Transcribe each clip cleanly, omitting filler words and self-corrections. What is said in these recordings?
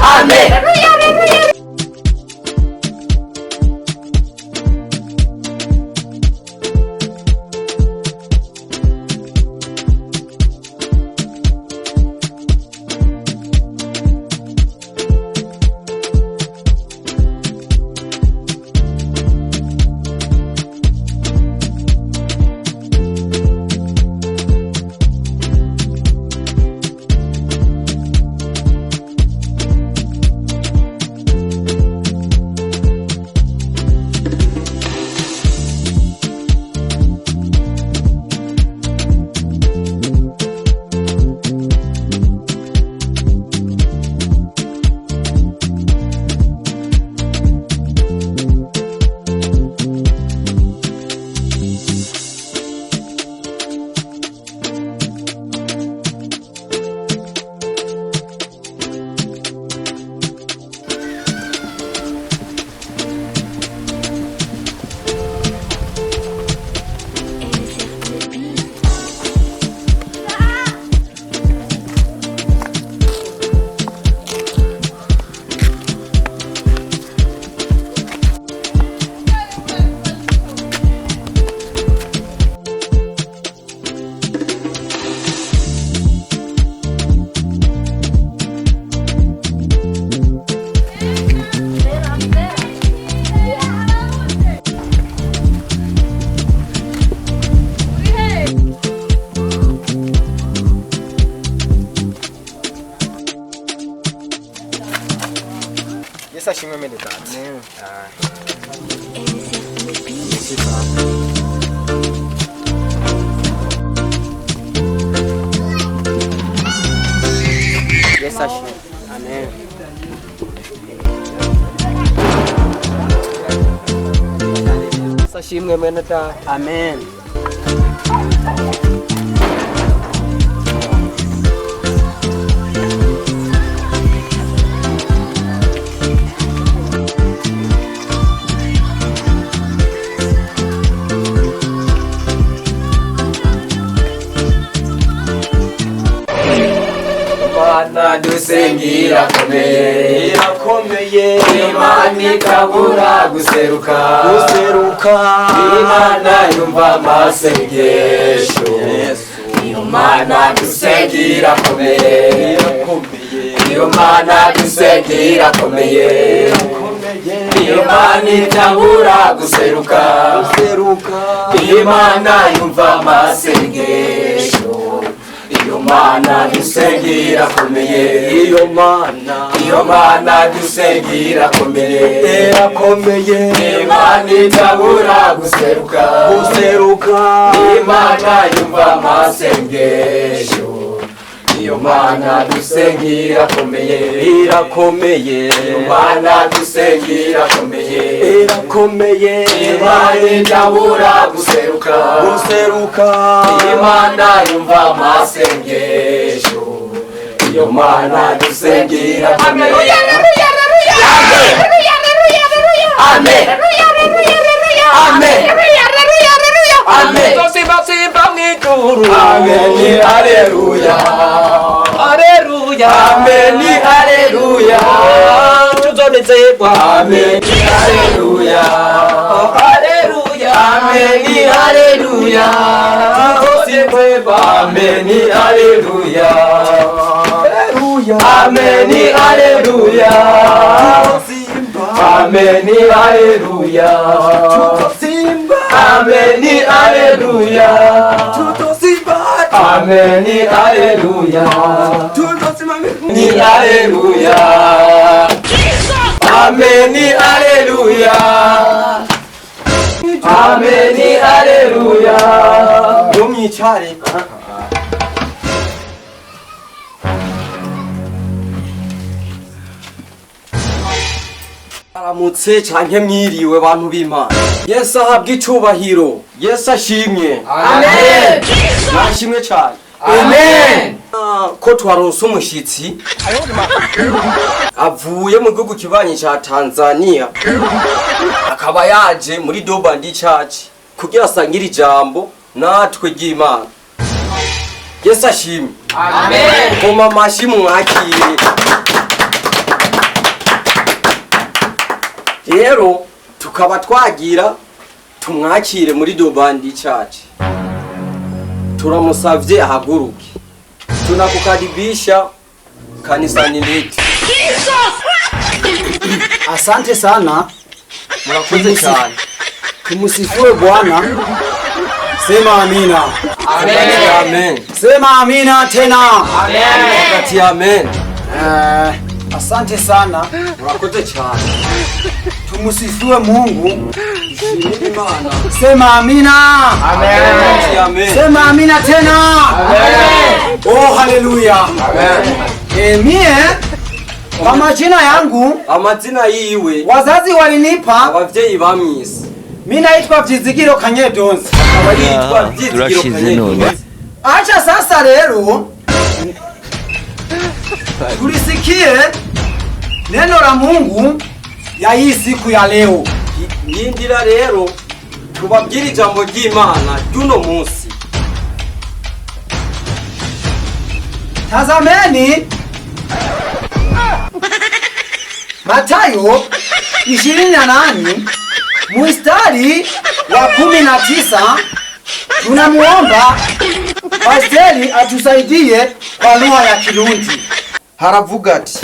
Amen. Yesu ashimwe mwene data. Yesu ashimwe. Amen. Yesu ashimwe mwene data. Amen. Imana dusenga irakomeye, Irakomeye. Imana itabura guseruka, Guseruka. Imana yumva amasengesho, Imana dusenga irakomeye, Irakomeye. Imana dusenga irakomeye, Irakomeye. Imana itabura guseruka, Guseruka. Imana yumva amasengesho, iyo Mana dusenga irakomeye, Iyo Mana. Iyo Mana dusenga irakomeye, Irakomeye. Imana itabura guseruka, Guseruka. Imana yumva amasengesho, iyo Mana dusenga irakomeye, Irakomeye. Iyo Mana dusenga irakomeye, Irakomeye. Imana itabura guseruka, Guseruka. Imana yumva amasengesho, iyo Mana dusenga irakomeye. Amen. Amen. Amen. Simba simba mwijuru. Amen. Haleluya. Haleluya. Amen. Haleluya. Tuzonezerwa. Amen. Haleluya. Haleluya. Amen. Haleluya. Tuzonezerwa. Amen. Haleluya. Haleluya. Amen. Haleluya. Simba. Amen. Haleluya. Simba. Amen. Haleluya. Tutosimba. Amen. Haleluya. Tutosimba. Ni haleluya. Amen. Haleluya. Amen. Haleluya. Yomwicare. Aramutse canke mwiriwe bantu b'Imana. Yesu ahabwe icubahiro. Yesu ashimwe. Amen. Nashimwe cane. Amen. Ko twaronse umushitsi avuye mu gihugu kibanyi ca Tanzania, akaba yaje muri Dobandi Church kugira asangire ijambo natwe ry'Imana. Yesu ashimwe. Amen. Koma amashi mwakire. Rero tukaba twagira tumwakire muri Dobandi Church. Turamusavye ahaguruke. Tunakukaribisha kanisani letu. Asante sana. Murakoze cyane. Tumusifue Bwana. Sema amina. Amen. Amen. Sema amina tena. Amen. Amen. Asante sana. Murakoze cyane. Tumusifue Mungu. Dushimire Imana. Sema amina. Amen. Amen. Sema amina tena. Amen. Oh, haleluya. Amen. Mie kwa majina yangu Amazina yiwe wazazi walinipa, abavyeyi bamwise mi naitwa Vyizigiro Kanyedonzi. akaba yitwa Vyizigiro Turashize none. Kanyedonzi. Acha sasa leo tulisikie neno la Mungu ya hii siku ya leo. Yindira rero tubabwire ijambo ry'Imana ry'uno munsi. Tazameni Mathayo 28 mstari wa 19. Tunamuomba pasteri atusaidie kwa lugha ya Kirundi. Haravuga ati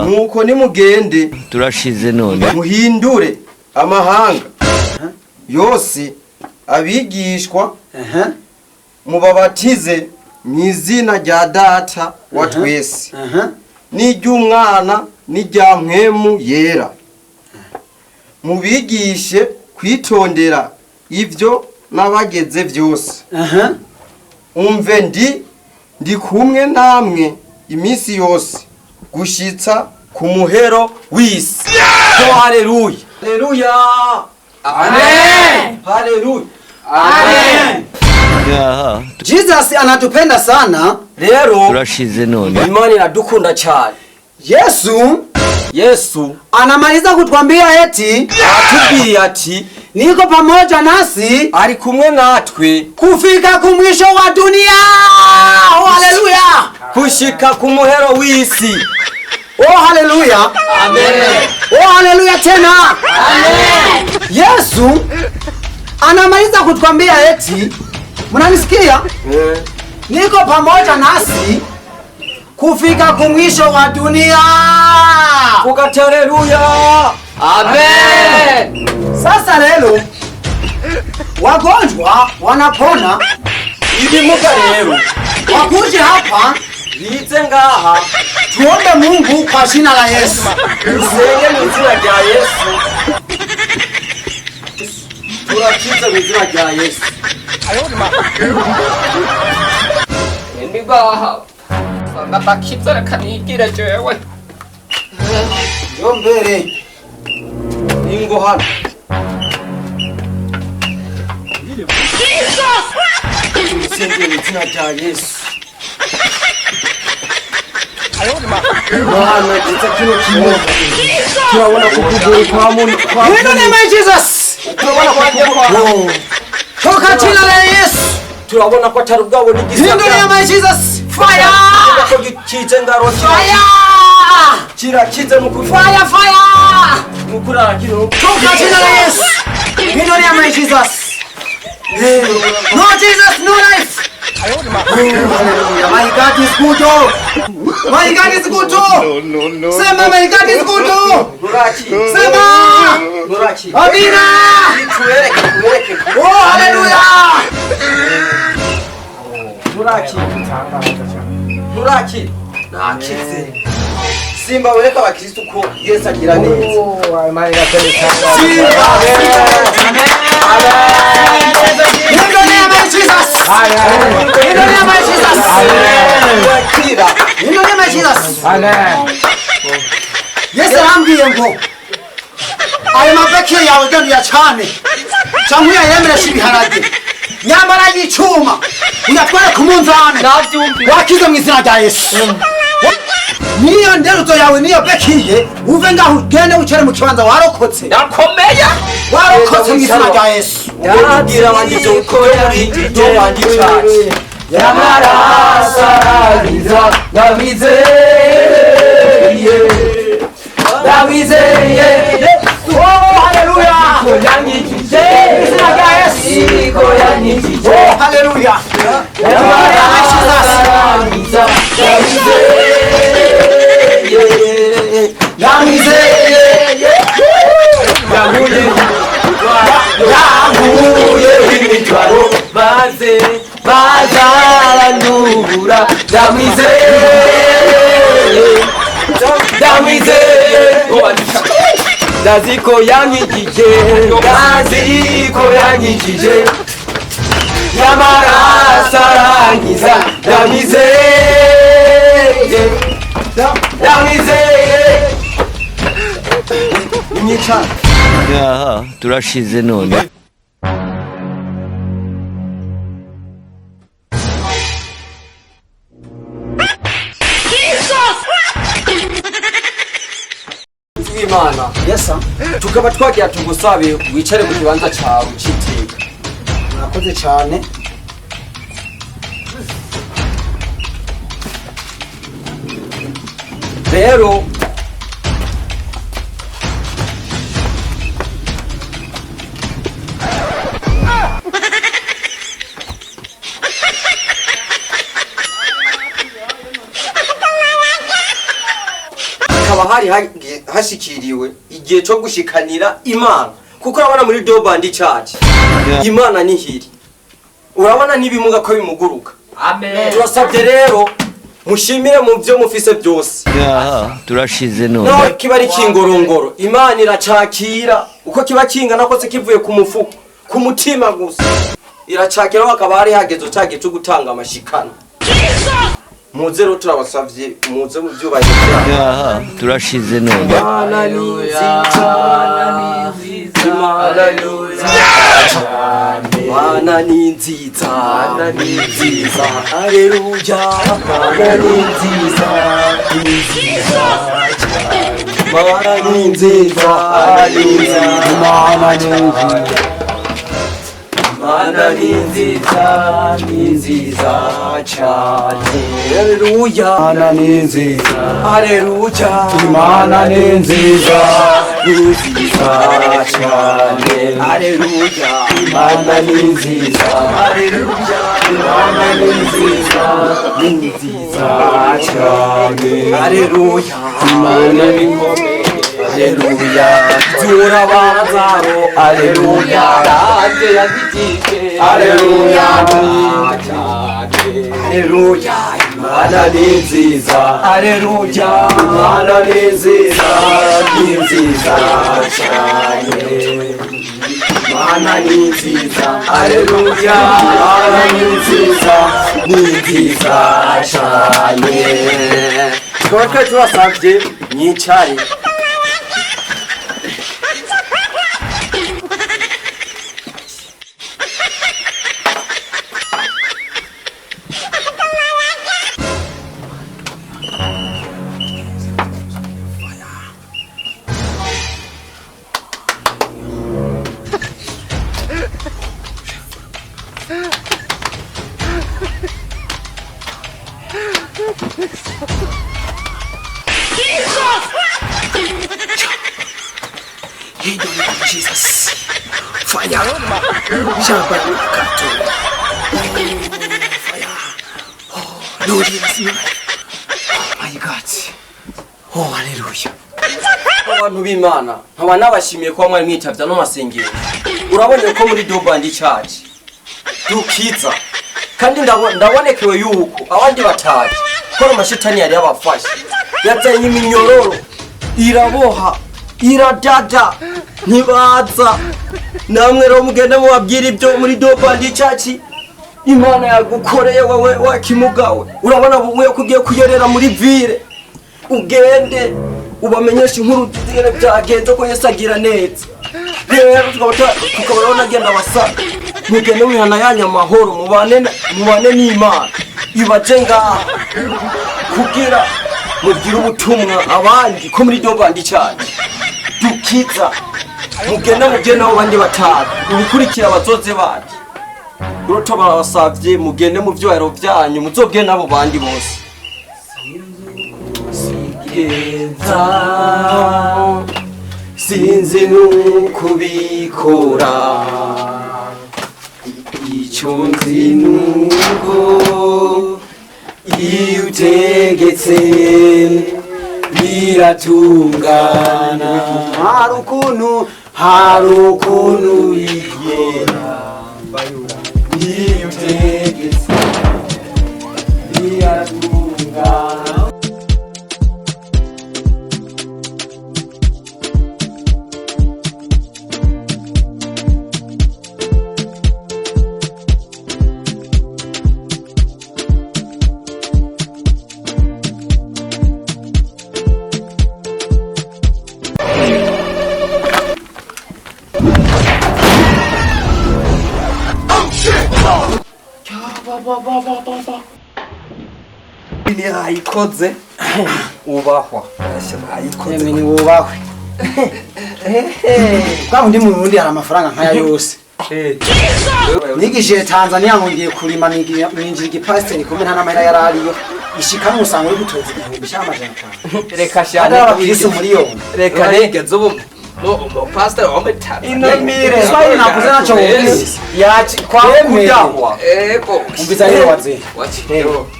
nuko nimugende Turashize none. muhindure amahanga yose abigishwa mubabatize mu izina rya Data wa twese n'iry'Umwana n'irya Mpwemu Yera, mubigishe kwitondera ivyo n'abageze vyose. Umve ndi kumwe namwe iminsi yose gushitsa ku muhero w'isi. Oh, haleluya. Haleluya. Amen. Haleluya. Amen. Jesus anatupenda sana. Rero Turashize none. Imana iradukunda cyane. Yesu Yesu anamaliza kutwambia eti aratubwiye ati niko pamoja nasi ari kumwe natwe kufika kumwisho wa dunia. Oh, haleluya. gushika ku muhero w'isi. Oh, haleluya. Amen. Oh, haleluya tena. Amen. Yesu anamaliza kutwambia eti, mnanisikia? Niko pamoja nasi kufika kumwisho wa dunia. Kugati haleluya. Amen. Sasa leo wagonjwa wanapona, Ibimuga rero wakuje hapa bize ngaha tuombe Mungu kwa jina la Yesu. dusenge mu izina rya Yesu. Turakize mu izina rya Yesu. Ndibaha. Ndabakiza reka nigire jewe. Njoo mbele. Ingo hano. Dusenge mu izina rya Yesu. Mana kiza kino kimuga. Turabona ko ukuguru kwa muntu kwa In the name of Jesus. turabona ko ukuguru Toka jina la Yesu. turabona ko atari ubwabo In the name n'igisaka. of Jesus. Fire. Ko gikize ngaro Fire. kirakize mu kufa Fire, fire. mu kurara kino. Toka jina la Yesu. In the name of Jesus. No Jesus, no life. Oh, hallelujah. My God is good. Oh. My God is good. Oh. No, no, no. Sema my God is good. Oh. Nuraki. Sema. Nuraki. Amina. Tuwereke, tuwereke. Oh, hallelujah. Nuraki. Nuraki. Nakize. Simba wereka abakristo ko Yesu agira neza. Simba. In the name of Jesus. In the name of Jesus. Turakira. In the name of Jesus. Yesu arambwiye ngo ayo mabeki yawe genda uyacane canke uyayemereshe ibiharage nyamara y'icuma uyatware ku munzane wakize mu izina rya Yesu. Niyo nderuzo yawe niyo bekiye uve ngaho ugende wicare mu kibanza warokotse. Ndakomeye. Warokotse mu izina rya Yesu. Ndababwira abandi ibyo muri Dobandi Church. Y'amaraso arakiza ndamwizeye. Ndamwizeye. Yesu Yamaraso ndamwizeye, ndamwizeye, yankuye, yankuye imitwaro, maze bazarandura. Ndamwizeye, ndamwizeye, ndazi ko yankijije, ndazi ko yankijije, y'amaraso arankiza. Ndamwizeye, ndamwizeye. Nimwicare. Aha, turashize none. W'Imana, Yes sir. Tukaba twagira tugusabe wicare mu kibanza cawe c'iteka. Murakoze cyane. Rero hakaba hari hashikiriwe igihe cyo gushikanira Imana, kuko urabona muri Dobandi Church Imana nihiri, urabona n'ibimuga ko bimuguruka. Amen. Turasabye rero mushimire mu byo mufise byose. Aha, turashize none. Naho kiba ari kingorongoro, Imana iracakira uko kiba kingana kose, kivuye ku mufuko, ku mutima gusa iracakira. Hakaba hari hageze cyagihe cyo gutanga amashikano. Muze rero, turabasavye, muze mu byubahiro byanyu. Aha, turashize none. Imana ni nziza, Imana ni nziza, Imana ni nziza, Imana ni nziza, haleluya. Imana ni nziza, ni nziza, Imana ni nziza, Imana ni nziza, Imana ni nziza, ni nziza cyane, haleluya. Imana ni nziza. Haleluya. Imana ni nziza. Ni nziza cyane, haleluya. Imana ni nziza, haleluya. Imana ni nziza, ni nziza cyane, haleluya. Imana ni nkomeye, haleluya. Turabarazaro, haleluya. Yanjye yazitije. Haleluya cyane, haleluya. Imana ni nziza, haleluya. Imana ni nziza, ni nziza cyane. Imana ni nziza, haleluya. Imana ni nziza, ni nziza cyane. Tukaba twari tubasabye mwicare. Jesus. Fire. Shabarakato. Fire. Oh, Lord, yes, oh my God. Oh, hallelujah. Abantu b'Imana, nkaba nabashimiye kuba mwari mwitavye ano masengero. Urabona ko muri Dobandi Church dukiza, kandi ndabonekewe yuko abandi bataje ko amashitani yari yabafashe, yazanye iminyororo, iraboha, iradada, ntibaza. Namwe rero mugende mubabwira ibyo muri Dobandi Church Imana yagukoreye. Wowe wakimugawe, urabona bumwe ko ugiye kuyerera muri ville, ugende ubamenyeshe inkuru zingene byagenze, ko Yesu agira neza. Rero tukaba rero nagenda basa, mugende mwihana yanyu amahoro, mubane n'Imana ibaje ngaha kugira mubwire ubutumwa abandi ko muri Dobandi cyane dukiza. Mugende mugende aho bandi batanu ubukurikira abazoze bacu. Rero barabasavye mugende mu vyubahiro vyanyu, muzobwire n'abo bandi bose. Sigenza, sinzi n'ukubikora. Icyo Ico nzi nuko iyo utegetse biratungana. Hari ukuntu, hari ukuntu bigera. Iyo utegetse biratungana. Ayikoze ubahwa. Yemwe ni wubahwe. Kwa undi mu Burundi hari amafaranga nkaya yose. Nigishije Tanzania ngo ngiye kurima, ninjira igipasiteri kumwe, nta n'amahera yari ariyo. Ishika n'usanga uri gutoza 1500. Reka. Hari abakirisitu miliyoni. Reka Reka ubu pastor wa mutara. Inomire. Kiswahili navuze naco wumvise. Yaci kwa Yemwe. kudahwa. Ego. Umviza rero wazee. Wachi.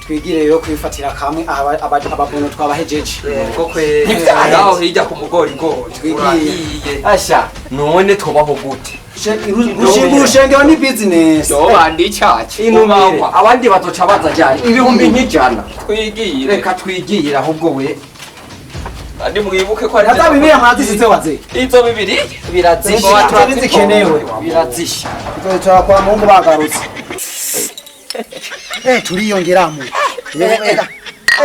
Twigire rero kwifatira kamwe ababono twabahejeje. Ko kwe ngaho hirya ku mugorigori. Twigiye. Urahiye. Asha, none tubaho gute? Gushinga urushengero ni business. Yoba ndi caci. Inumire abandi bazoca baza jyari 100,000. Twigire. Reka twigire ahubwo we. Kandi mwibuke ko ari Naza bibiliya mwazisize wazee. Izo bibiri Birazisha. Zikenewe. Birazisha. Tuzotora kwa Mungu bagarutse. Turiyongeramo.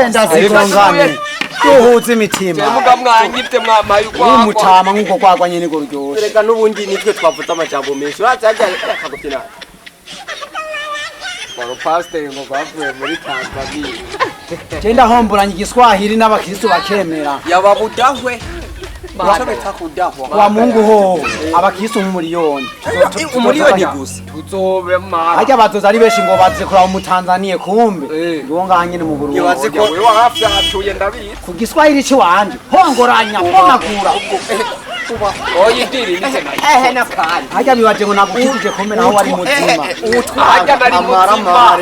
Ndazitungane. Duhuze imitima. Muga mwanyivye mwamaye ukwagwa. N'umutama nk'uko kwagwa nyene ngo ruryoshe. Reka n'ubundi nitwe twavuze amajambo menshi uracyajya akagufina. Waro pastor ngo bavuye muri Tanzania. Je ndahomboranye igiswahili n'abakristo bakemera. Yaba budahwe. Icyo bita kudahwa. Kwa Mungu ho abakristo nk'umuriyoni. Umuriyoni gusa. Tuzobe mara. Harya bazoza ari benshi ngo baze kuraba umutanzaniye, kumbe Eh. uwo ngaha nyene mu Burundi. Ntibazi ko Wewe hafi hatuye ndabizi. Ku giswahili ciwanje hongoranya pomagura. Oya idiri nize nayo. Ehe nakandi. Harya bibaje ngo nagukijije, kumbe naho wari muzima. Harya nari muzima.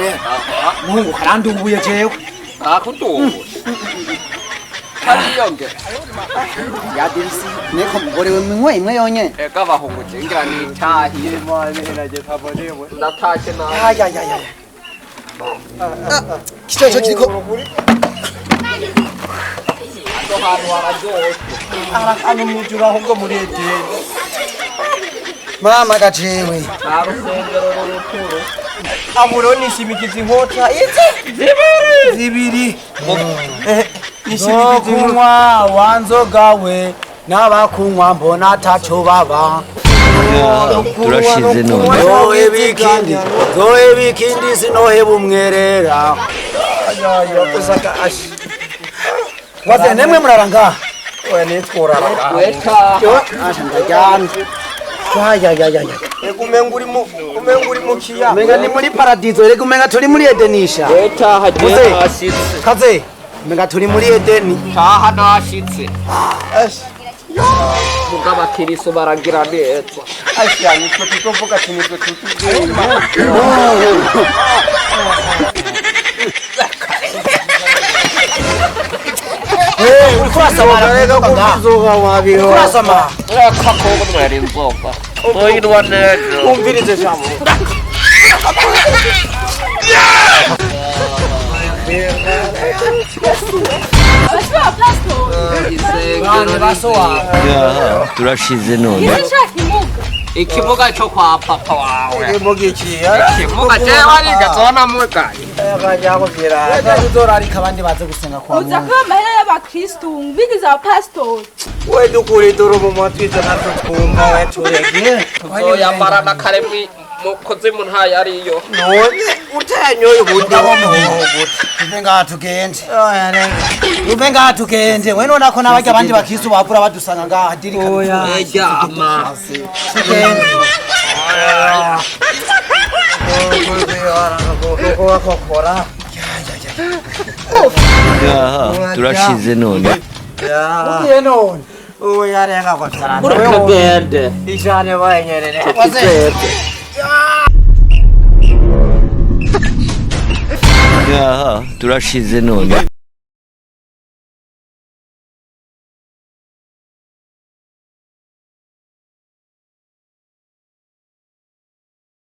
Muhungu karandubuye jewe. Akuduwe. Kariyonge. Yadirisi niko mugore we minywe imwe yonyene. Ega bahungu ngira nitahiye. Ndatashe nawe. Ayayaya. Kicoco kiriko Aho hantu hararyoshe. Arakana umujura ahubwo muri Edeni. Mama gajewe. Nta rusengero ruruturu. Amuro nishimikiza inkota izi zibiri. Nishimikiza inkota. Kunywa wanzoga we n'abakunywa mbona ataco baba. Turashize none. Zoe bikindi, zoe bikindi, sinoheba umwerera. Waze nemwe murara ngaha. Oya nitworara. Weta. Asha ndaryamye. Ayayayaya. Ego umenga uri mu kiyaga. Umenga ni muri paradizo, erega umenga turi muri Edenisha. Weta hagiye Muze. nashitse. Kaze, umenga turi muri Edeni. Taha nashitse. Muga abakiriso baragira neza. Asha nitwe tuzovuga ati nitwe tutubwenge. Eh, uriko urasamara. Uriko urasamara. Reka kongo nwera inzoga. Oyinwa neza. Umvirize jambo. Bashobora pastor. Bane baso wawe. Aha, turashize none. Ngize kimuga. Ikibuga cyo kwa papa wawe. Ikimuga iki? Ikibuga cyewe ariga tona mugaye. Uzorarika abandi baze gusenga kwa Uza Mungu. kuba amahera y'abakristu bigize abapasitori. We dukure dore mu matwi natwe twumva we turege. Tuzoyambara na kare mu kuzimu ntayariyo. None utanyoye ubundi Tuve ngaha tugende. Tuve ngaha tugende. We none ko n'abarya abandi bakristu bavura badusanga ngaha dirika. Oya. Ejama. Tugende. Aha, turashize none. Ugiye none. Urakagende. Ijane bayenyerere. Waze. Aha, turashize none.